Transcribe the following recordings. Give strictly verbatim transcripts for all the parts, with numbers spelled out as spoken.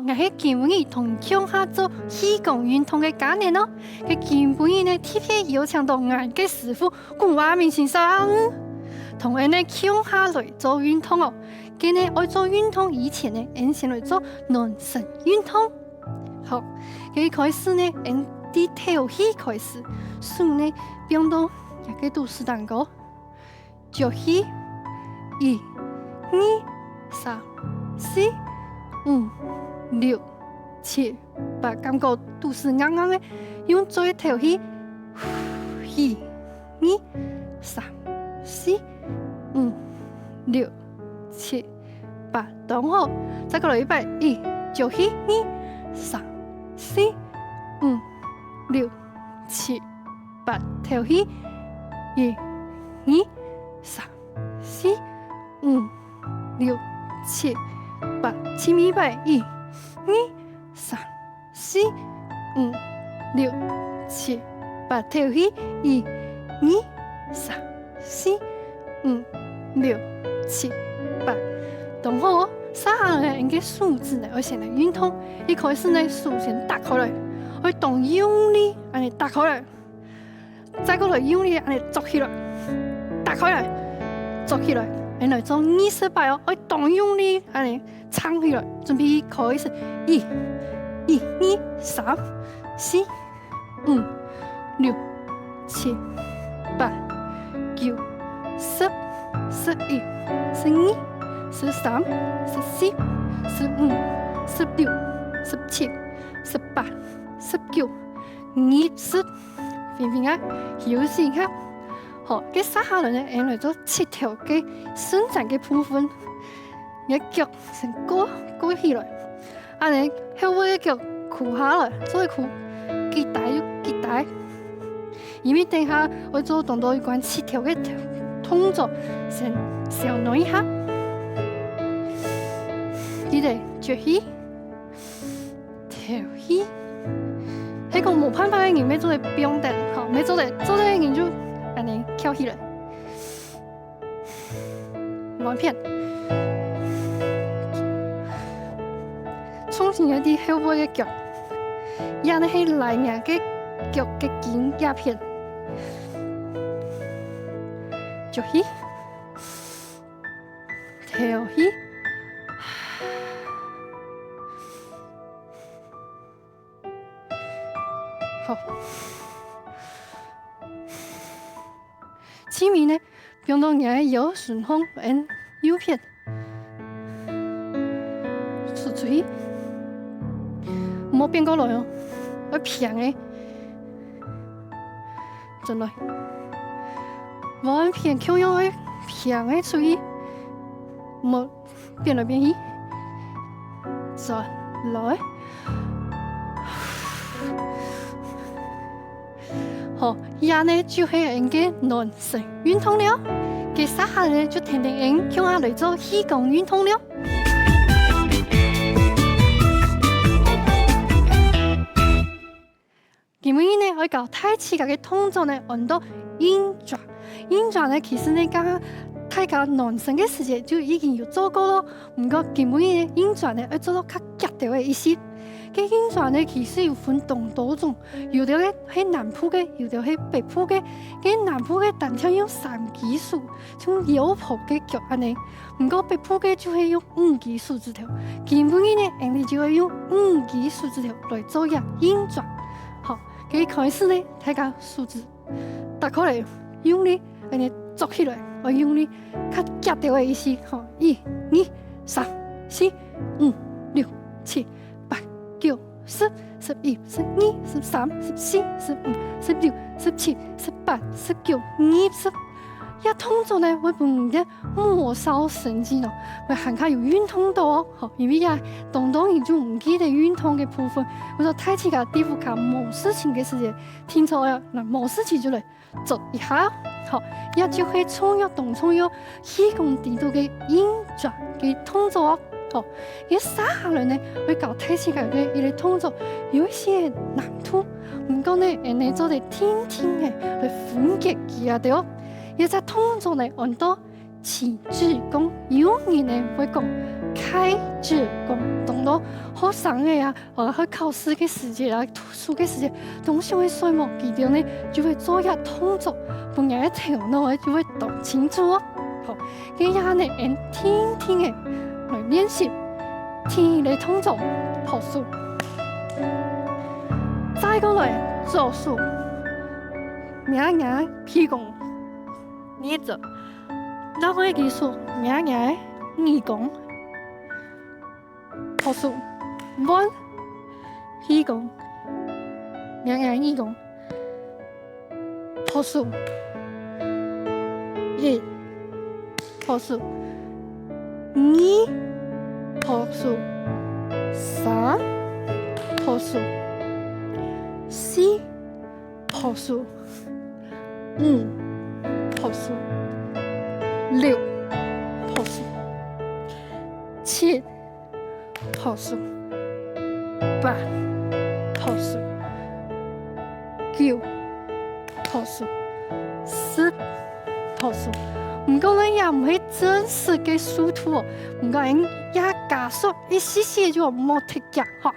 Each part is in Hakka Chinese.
𠊎係今晡日同你共下做氣功運動个嘉年哦。該今晡日呢，特別邀請到𠊎个師傅古阿明先生，同𠊎呢共下來做運動哦。該呢，愛做運動以前呢，𠊎先來做暖身運動。好，該開始呢，𠊎對頭起開始，手呢放到這个肚屎頂高。 腳起，一、二、三、四、五、六、七、八，感覺肚屎硬硬个，用嘴頭起，一、二、三、四、五、六、七、八，當好。再過來一擺，一，腳起，二、三、四、五、六、七、八，頭起，一、二、三、 四、五、六、七、八，盡尾一擺，一、二、三、四、五、六、七、八，頭起，一、二、三、四、五、六、七、八。當好哦，續下來𠊎个手指呢，愛先來運動。一開始呢，手先打開來，愛當用力，恁呢打開來。 再過來用力恁呢捉起來，打開來，捉起來，恁呢來做二十擺哦，愛當用力恁呢撐起來，準備開始，一、一、二、三、四、五、六、七、八、九、十、十一、十二、十三、十四、十五、十六、十七、十八、十九、二十。 平平啊，休息一下。好，該續下來呢，𠊎來做膝頭个伸展个部分。你个腳先跍，跍起來，恁呢後背个腳跍下來，做一跍，幾大就幾大。因為等下愛做當多有關膝頭个動作，先小暖一下。記得，撅起。 頭起。係講無辦法个人，愛做得放等，吼，愛做得，做得个人就恁呢翹起來。換片。重心愛在後背个腳，也係拉若个腳个筋這片。撅起。頭起。 好。盡尾呢，放到若个腰脣項，𠊎右片。出去。毋好反過來哦，愛平个。轉來。換片共樣愛平个出去。毋好 變來變去，轉來。好，這呢就係𠊎个暖身運動了。該續下呢就跈等𠊎共下來做氣功運動了。今晡日呢，愛教大自家个動作呢，安到硬抓。硬抓呢，其實呢，剛剛大家暖身个時節就已經有做過咯。毋過今晡日呢，硬抓呢，愛做到較遽兜个意思。該硬抓呢，其實有分當多種，有兜个係南部个，有兜係北部个。該南部个單淨用三隻手，像妖婆个腳恁呢。 毋過北部个就係用五隻手指頭，今晡日呢，𠊎兜就愛用五隻手指頭來做這硬抓。好，該開始呢，大家手指打開來，用力，恁呢捉起來，愛用力，較遽兜个意思，吼，一、二、三、四、五、六、七、八、九、十、十一、十二、十三、十四、十五、十六、十七、十八、十九、二十。 這動作呢，會分你个末梢神經哦，會還較有運動到哦。吼，因為這當多人就毋記得運動个部分，故所大自家在屋下無事情个時節，定著愛來無事情就來做一下。好，這就係重要當重要，氣功裡肚个硬抓个動作哦。好，這續下來呢，會教大自家个一個動作，有一些難度，毋過呢，𠊎等做得定定个來分解佢啊，對哦。 這隻動作呢，安到起子宮，有人呢會講開子宮，當多學生仔啊，或者去考試个時節啊，讀書个時節，當想愛睡目，佢兜呢就會做這動作，分𠊎个頭腦呢就會當清楚哦。好，該下呢，𠊎定定仔來練習。第一个動作，拍手。再過來，左手，摸摸鼻公， 耳朵，另外一隻手，摸摸耳公，拍手，換，鼻公，摸摸耳公，拍手，一，拍手，二，拍手，三，拍手，四， 拍手，五，拍手，六，拍手，七，拍手，八，拍手，九，拍手，十，拍手。毋過呢，也毋係真實个速度哦，毋過𠊎這加速一息息就無忒遽吼。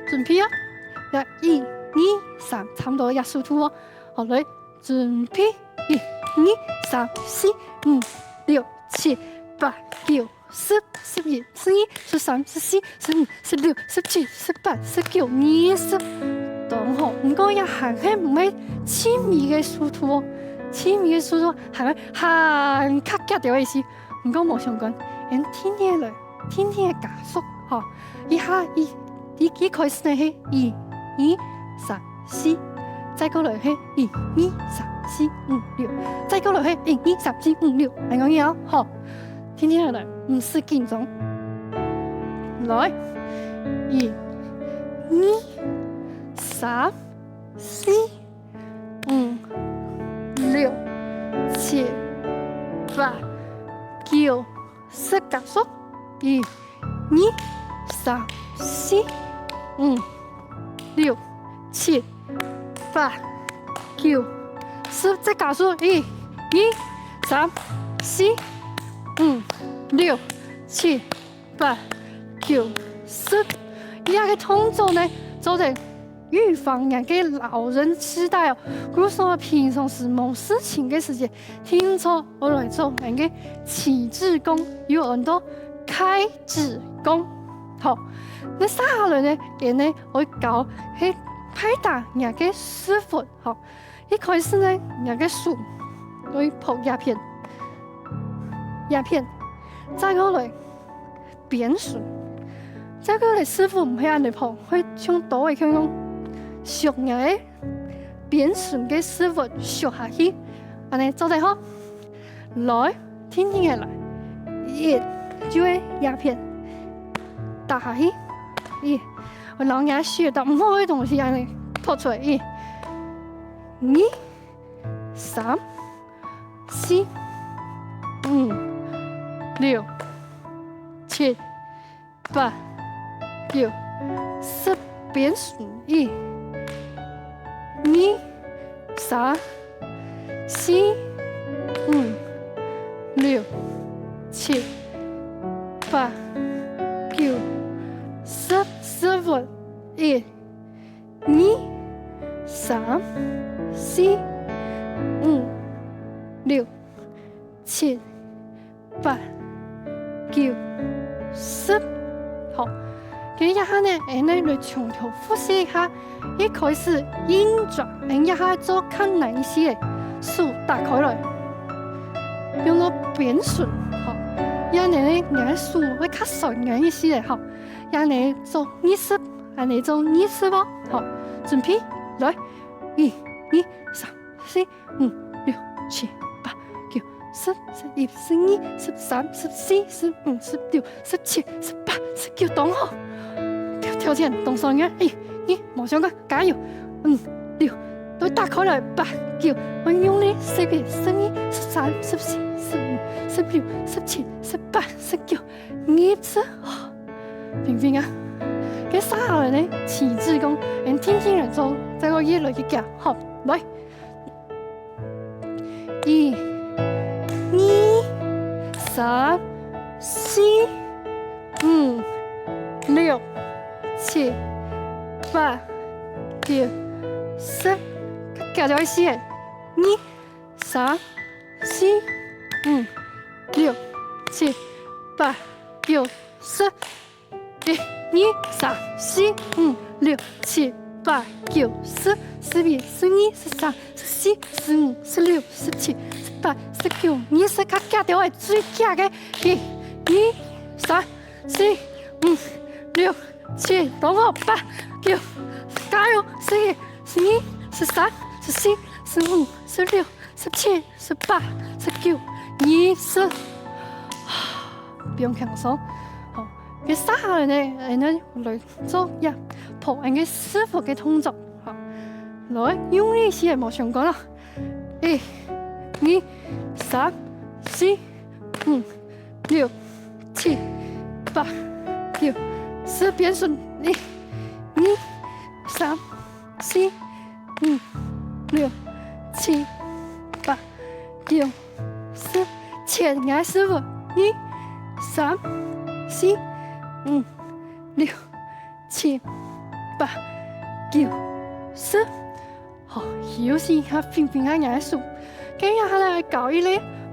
準備哦，來，一、二、三，差毋多這速度哦。 好，來，準備，一、二、三、四、五、六、七、八、九、十、十一、十二、十三、十四、十五、十六、十七、十八、十九、二十。當好，毋過這還係毋係盡尾个速度哦，盡尾个速度還係還較遽兜个意思。毋過無相干，𠊎定定來，定定加速，吼，一下一 第一開始呢係一、二、三、四，再過來係一、二、三、四、五、六，再過來係一、二、三、四、五、六，恁樣仔哦，好，定定來，毋使緊張。來，一、二、三、四、五、六、七、八、九、十，加速，一、 二、三、四、五、六、七、八、九、十，再加速，一、二、三、四、五、六、七、八、九、十。這个動作呢，做得預防𠊎个老人痴呆哦。故所平常時無事情个時節，定著愛來做𠊎个起子功，又安到 開子功。好，該接下來呢，𠊎呢愛教係拍打若个屎朏，好。一開始呢，若个手愛拍這片，這片，再過來，邊脣，再過來屎朏毋係恁仔拍，會像刀仔共樣，削若个 邊脣个屎朏削下去，恁仔做得好。來，定定仔來，一，就係這片，打下去，一，𠊎摎若个血到毋好个東西恁仔拖出來，一，二，三，四，五，六，七， 八，九，十，邊脣，一，二，三，四，五，六，七，八，九，十，屎朏，一，二，三，四，五，六，七， 八，九，十。好，該這下呢，𠊎等來從頭複習一下。一開始硬抓，𠊎等這下做較難一息仔，手打開來，用到邊脣，好，這下呢，𠊎个手會較痠軟一息仔，好，這下呢做二十，恁仔做二十哦，好，準備，來，一，二，三，四， 五，六，七，八，九，十，十一，十二，十三，十四，十五，十六，十七，十八，十九，當好。跳，跳前，當痠軟，一，二，無相干，加油。五，六，都打開來，八，九，愛用力，十一，十二，十三，十四，十五，十六，十七，十八，十九，二十，好，平平啊。該接下來呢，起子功，𠊎等定定來做，再過越來越遽，好，來。 一，二，四、五、六、七、八、九、十，較遽兜仔四个，二、三、四、五、六、七、八、九、十。一、二、三、四、五、六、七、八、九、十、十一、十二、十三、十四、十五、十六、十七、十八、十九、二十，較遽兜仔最遽个，一、二、三、四、五、六、七，當好，八、九，加油，十一、十二、十三、十四、十五、十六、十七、十八、十九、二十。放輕鬆。好，接下來呢，𠊎等來做一拍𠊎等个屎朏个動作。好，來，用力些，無相干啊。一、二、三、四、五、六、七、八、九、十，變順。一、二、三、四、五、六、七、八、九、十，前个屎朏，二、三、四、五、六、七、八、九、十。好，休息一下，放鬆下若个手。接下來教一个，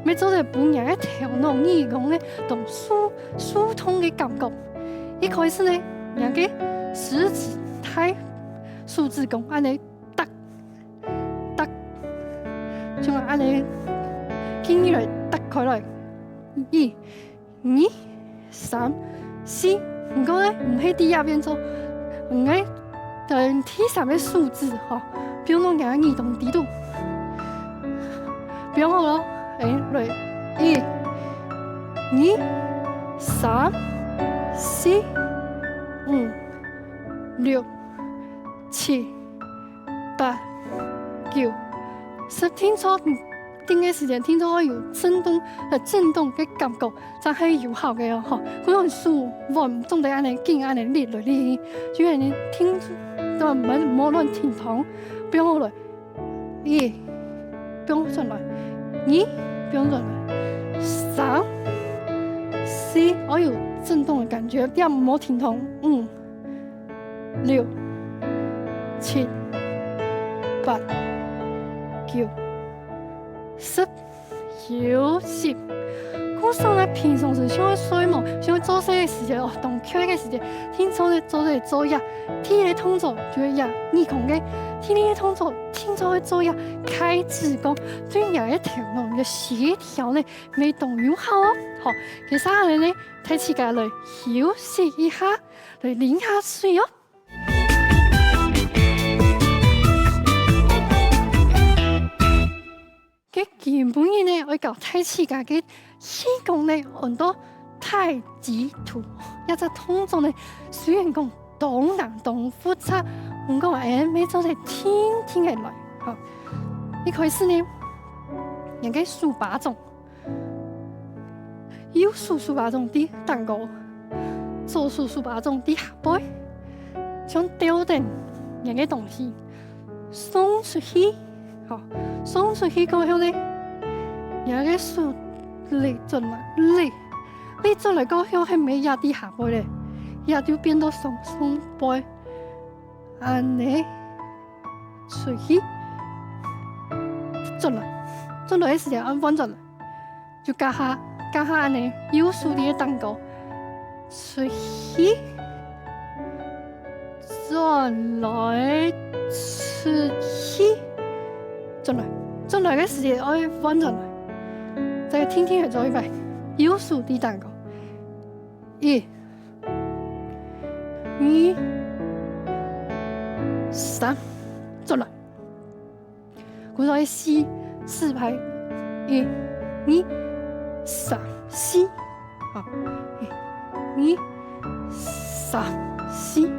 乜做得分若个頭腦耳公个當受、受痛个感覺。一開始呢，若个食指、大手指公恁呢搭、搭，像恁呢，緊來搭開來。一、二、三、四。毋過呢，毋係在這片做，毋係，等第三个手指吼，放到若个耳洞底肚。放好咯，欸，來，一、二、三、四、五、六、七、八、九、十，定著，定个時間，定著愛有震動，呃，震動个感覺，正係有效个哦，吼。毋好手腕總得恁呢緊恁呢捏來捏去，就恁呢定，都毋好、毋好亂停動，放好來。一，放轉來。二，放轉來。三、四，愛有震動个感覺，這毋好停動。五、六、七、八、九、十，休息。故所呢，平常時像愛睡目，像愛做事个時節哦，當𤸁个時節，定著呢做得做一下，第一个動作就係一下耳空个，第二个動作定著愛做一下開指公，對若个頭腦个協調呢，乜當有效哦。好，接下來呢，帶自家來休息一下，來啉下水哦。 該今晡日呢，愛教大自家个氣功呢，安到太極圖。這隻動作呢，雖然講當難、當複雜，毋過𠊎等乜做得定定仔來。好，一開始呢，用个手巴掌，右手手巴掌在頂高，左手手巴掌在下背，像吊等用个東西。 送出去，吼，送出去過後呢，若个手搦轉來，搦，搦轉來過後，係毋係壓在下背咧？壓就變到上上背，恁呢，出去，轉來，轉來个時間愛換轉來。 就加下，加下恁呢，右手在頂高，出去，轉來，出去，轉來，轉來个時節愛換轉來，再定定仔做一擺，右手在頂高，一、二、三，轉來。 故所係四，四擺，一、二、三、四，好，一、二、三、四。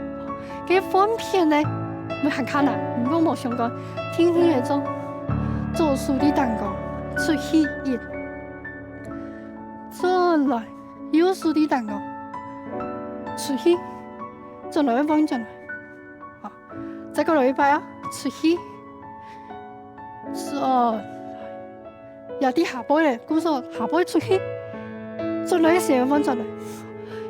該換片呢，會還較難，毋過無相干，定定仔做，左手在頂高，出去一，轉來，右手在頂高，出去，轉來換轉來。 好，再過來一擺啊，出去，轉，壓在下背咧，故所下背出去，轉來个時節換轉來。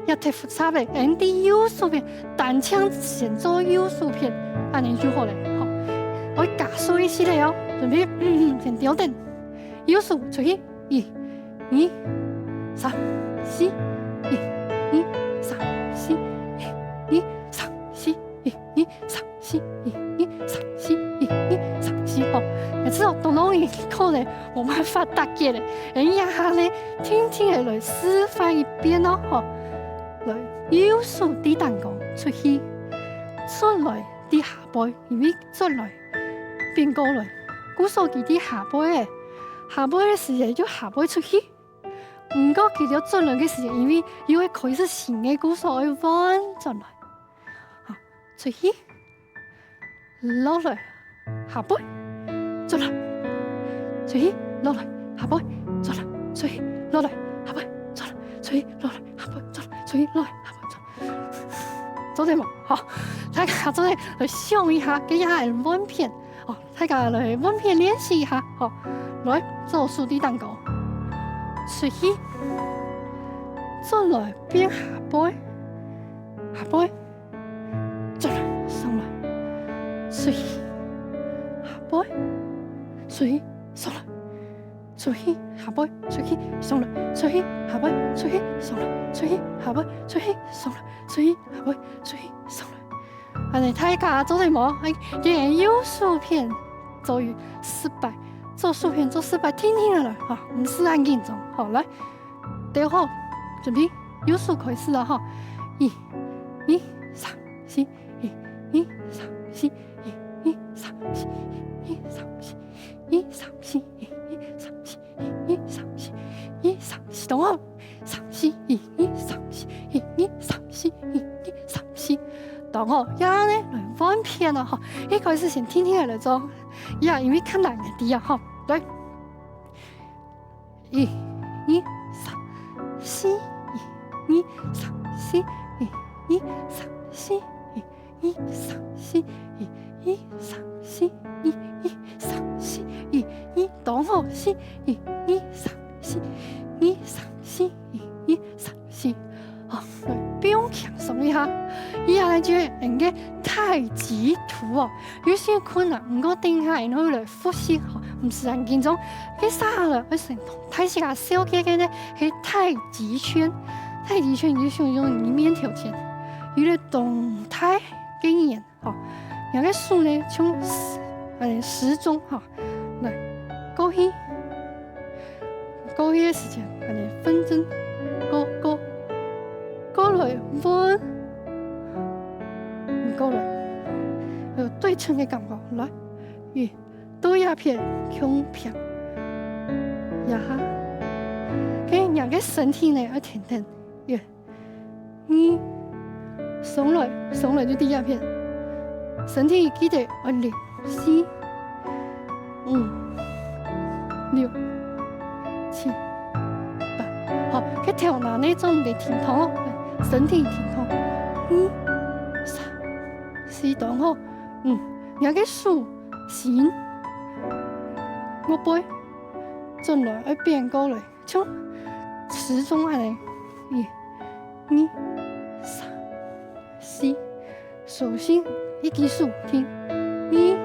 也忒複雜了，恁樣右手片，單淨先做右手片，恁樣就好了，吼。愛加速一息了哦，準備，嗯，先調等，右手出去，一、二、三、四，一、二、三、四，一、二、三、四。 一、二、三、四，一、二、三、四，一、二、三、四，吼。每次哦，都弄一个呢，無辦法搭結了。哎，這下呢，定定仔來示範一遍哦，吼。來，右手在頂高出去，轉來在下背，因為轉來變過來，故所佢在下背誒，下背个時節就下背出去。毋過佢兜轉來个時節，因為又愛開始新个，故所愛換轉來。 好，出去，落來，下背，轉來，出去，落來，下背，轉來，出去，落來，下背，轉來，出去，落來，下背，轉來，出去，落來，下背，轉來。做得無？好，大家做得來想一下，這下換片，哦，大家來換片練習一下，好，來，左手在頂高，出去，轉來變下背，下背。 轉來，上來，出去，下背，出去，上來，出去，下背，出去，上來，出去，下背，出去，上來，出去，下背，出去，上來，出去，下背，出去，上來。恁樣大家做得無？哎，這个右手片做一擺，左手片做一擺，定定仔來，哈，毋使恁緊張，好，來。 調好，準備，右手開始了吼。一、二、三、四，一、二、三、四，一、二、三、四，一、二、三、四，一、二、三、四，一、二、三、四，一、二、三、四，動好。三、四，一、二、三、四，一、二、三、四，一、二、三、四，動好。然後呢，來換片了吼。一開始先定定仔來做，呀，因為較難个，知啊吼。來。 一、二、三、四，一、二、三、四，一、二、三、四，一、二、三、四，一、二、三、四，一、二、三、四，一、二，動好，四，一、二、三、四，二、三、四，一、二、三、四。好，來，放輕鬆一下，這下就係𠊎个太極圖哦。 有些困難，毋過等下𠊎會來複習吼，毋使恁緊張。該接下來，𠊎先同大自家紹介个呢，係太極拳。太極拳就像用你面頭前，有一個當大个圓吼，若个手呢像時，呃，時鐘吼，來，過去，過去个時間，恁樣分針，過過過來換。 毋過來，有對稱个感覺。來，一，對這片共平，這下，該若个身體呢，愛挺挺，一，二，上來，上來就對這片，身體記得愛零，四， 五、六、七、八。好，該頭那呢做毋得停動哦，身體停動。二、三、四，動好。嗯，若个手心，後背，轉來，愛變過來，像時鐘恁樣。一、二、三、四， 手心一支手，停，二，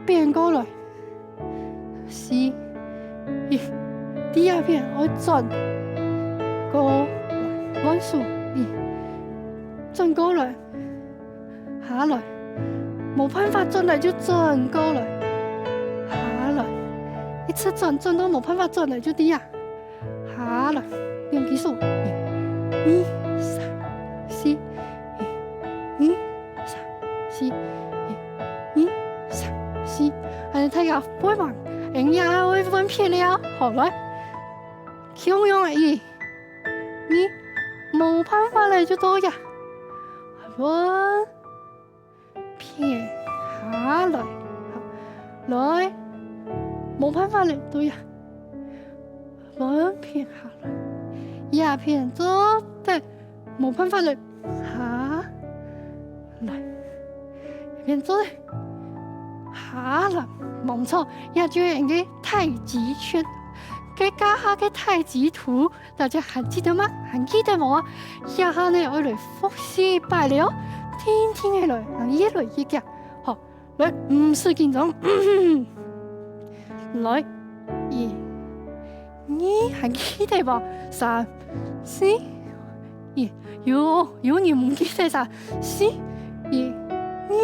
變過來，四，一，第二片愛轉，過來，換手，一，轉過來，下來，無辦法轉來就轉過來，下來，一直轉，轉到無辦法轉來就對啊。 下來，兩支手，一、二、三、四，一、二、三、四，一、二、三、四。恁樣大家會嗎？恁樣會換片了，好，來，共樣个，一、二，無辦法了就到這，換 片下來，好，來，無辦法了，對啊，換片下來，這片做得，無辦法了，下來，這片做得，下來，無錯，這就係𠊎个太極拳。該加下个大指圖，大家還記得嗎？還記得無啊？這下呢，愛來複習一擺了哦，定定仔來，行，越來越遽。好，來，毋使緊張。來，一、二，還記得無？三、四，一，有，有人毋記得。三、四，一、二、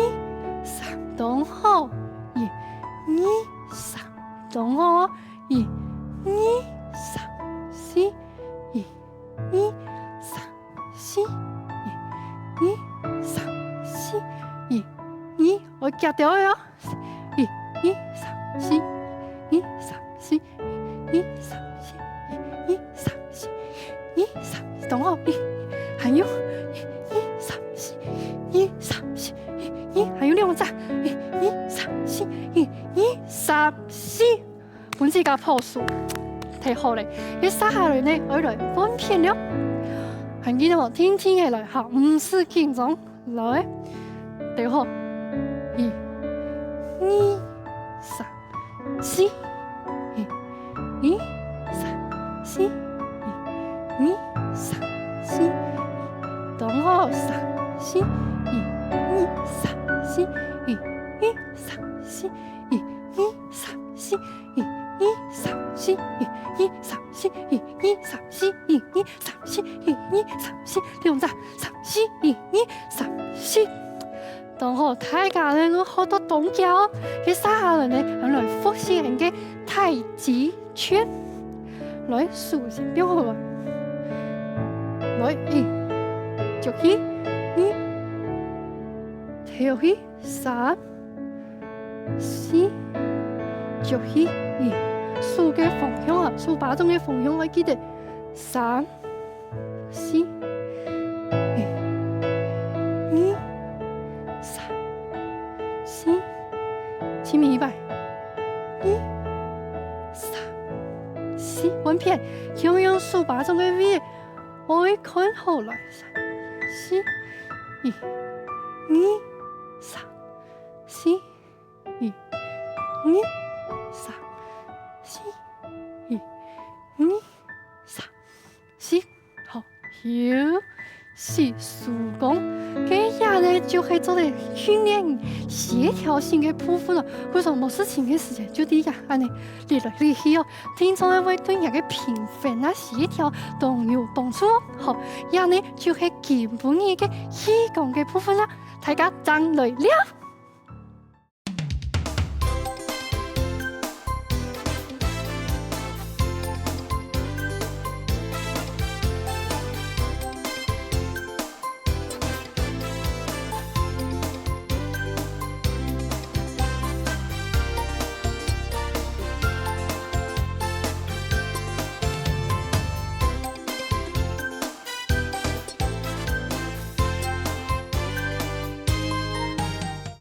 三，當好。一、二、三，當好。一、二、三、四，一、二、三、四，一、二、三、四，一、二，愛遽兜仔哦。一、二、三、四，一、二、三、四，一、二、三、四，一、二、三、四，當好。一，還有，一、二、三、四，一、二、三、四，一、二，還有兩隻。一、二、三、四，一、二、三、四。分自家拍手，忒好了。這續下來呢，愛來換片了。還記得無？定定仔來，好，毋使緊張。 來，兜好，一、二、三、四，一、二、三、四，一、二、三、四，當好。三、四，一、二、三、四，一、二、三、四，一、二、三、四，一、二、三、四，一、二、三、四，一、二、三、四，一、二、三、四，一、二、三、四，兩隻。三、四，一、二、三、四。當好，大家呢都學到當遽哦。該續下來呢，𠊎來複習𠊎个太極拳。來，手先放好來。來，一，腳起，二，頭起，三，四，腳起，一。手个方向啊，手巴掌个方向愛記得。三， 四，一，二，三，四，盡尾一擺，二，三，四，換片，共樣手巴掌个位，愛看好來，三，四，一，二，三，四，一，二，三，四，一，二，三， 四，好，休息收工。該下呢，就係做得訓練協調性个部分哦。故所無事情个時節，就在這恁呢，練來練去哦。定著會對若个平衡啊、協調當有幫助哦。好，這呢就係今晡日个氣功个部分啦。大家正來尞。